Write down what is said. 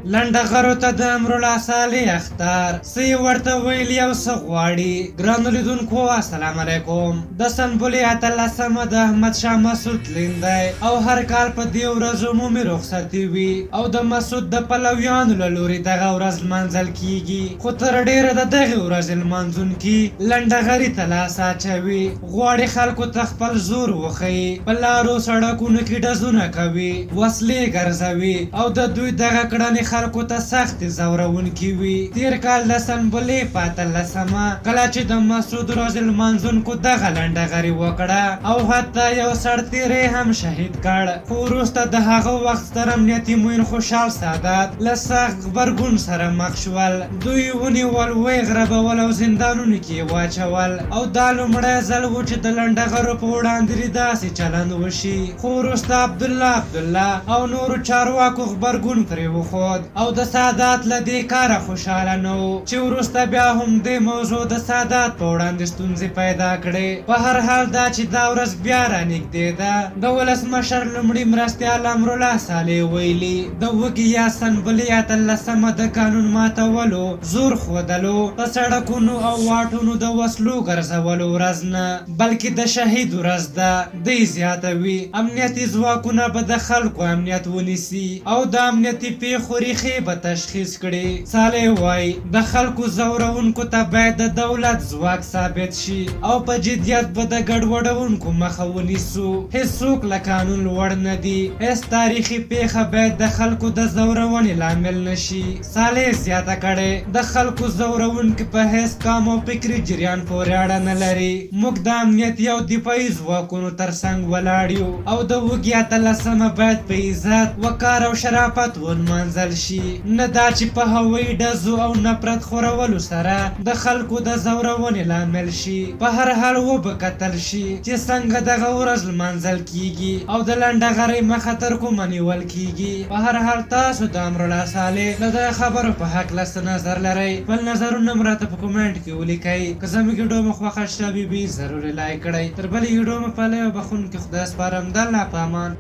لنډغرو ته د امرالله صالح اخطار، څه یې ورته ویلي او څه غواړي؟ ګرانو لیدونکو السلام علیکم. د سنبلې 18مه د احمد شاه مسعود تلین دی او هر کال په دې ورځ عمومي رخصتي وي او د مسعود د پلویانو له لوري دغه ورځ لمانځل کیږي، خو تر ډېره د دغې ورځې لمانځونکي لنډغري ته لاس اچوي، غواړي خلکو ته خپل زور وښيي، په لارو سړکونو کې ډزونه کوي، وسلې ګرځوي او د دوی دغه کړنې خلکو ته سختې ځورونکې وي. تېر کال د سنبلې په 18مه کله چې د مسعود ورځې لمانځونکو دغه لنډغري وکړه او حتی یو سرتېری هم شهید کړ، خو وروسته د هغه وخت ستر امنیتي معین خوشحال سادات له سخت غبرګون سره مخ شول. دوی ونیول، ویې غربول او زندانونو کې یې واچول او دا لومړی ځل و چې د لنډغرو په وړاندې دې داسې چلند وشي. خو وروسته عبدالله عبدالله او نورو چارواکو غبرګون پرې وښود او د سادات له دې کاره خوشحاله نه وو چې وروسته بیا هم دې موضوع د سادات په وړاندې ستونزې پیدا کړې. په هر حال دا چې دا ورځ بیا رانږدې ده، د ولسمشر لومړي مرستیال امرالله صالح ویلي، د وږي یا سنبلې 18مه د قانون ماتولو، زور ښودلو، په سړکونو او واټونو د وسلو ګرځولو ورځ نه، بلکې د شهید ورځ ده. دی زیاتوي، امنیتي ځواکونه به د خلکو امنیت ونیسي او د امنیتي پېښو ریښې به تشخیص کړي. صالح وايي، د خلکو ځورونکو ته باید د دولت ځواک ثابت شي او په جدیت به د ګډوډوونکو مخه ونیسو. هېڅوک له قانون لوړ نه دي. هېڅ تاریخي پېښه باید د خلکو د ځورونې لامل نه شي. صالح زیاته کړې، د خلکو ځورونکي په هېڅ قوم او فکري جریان پورې اړه نه لري. موږ د امنیتي او دفاعي ځواکونو تر څنګ ولاړ یو او د وږي 18مه باید په عزت، وقار او شرافت ونمانځل شي، نه دا چې په هوایي ډزو او نفرت خورولو سره د خلکو د ځورونې لامل شي. په هر حال وبه کتل شي چې څنګه دغه ورځ لمانځل کیږي او د لنډغرۍ مخه تر کومه نیول کیږي. په هر حال تاسو د امرالله صالح د دغه خبرو په هکله څه نظر لرئ؟ خپل نظرونه مو راته په کومنټ کې ولیکئ. که زموږ ویډیو مو خوښه شوې وي ضرور یې لایک کړئ. تر بلې ویډیو مو په لوی او بخښونکي خدای سپارم. د الله په امان.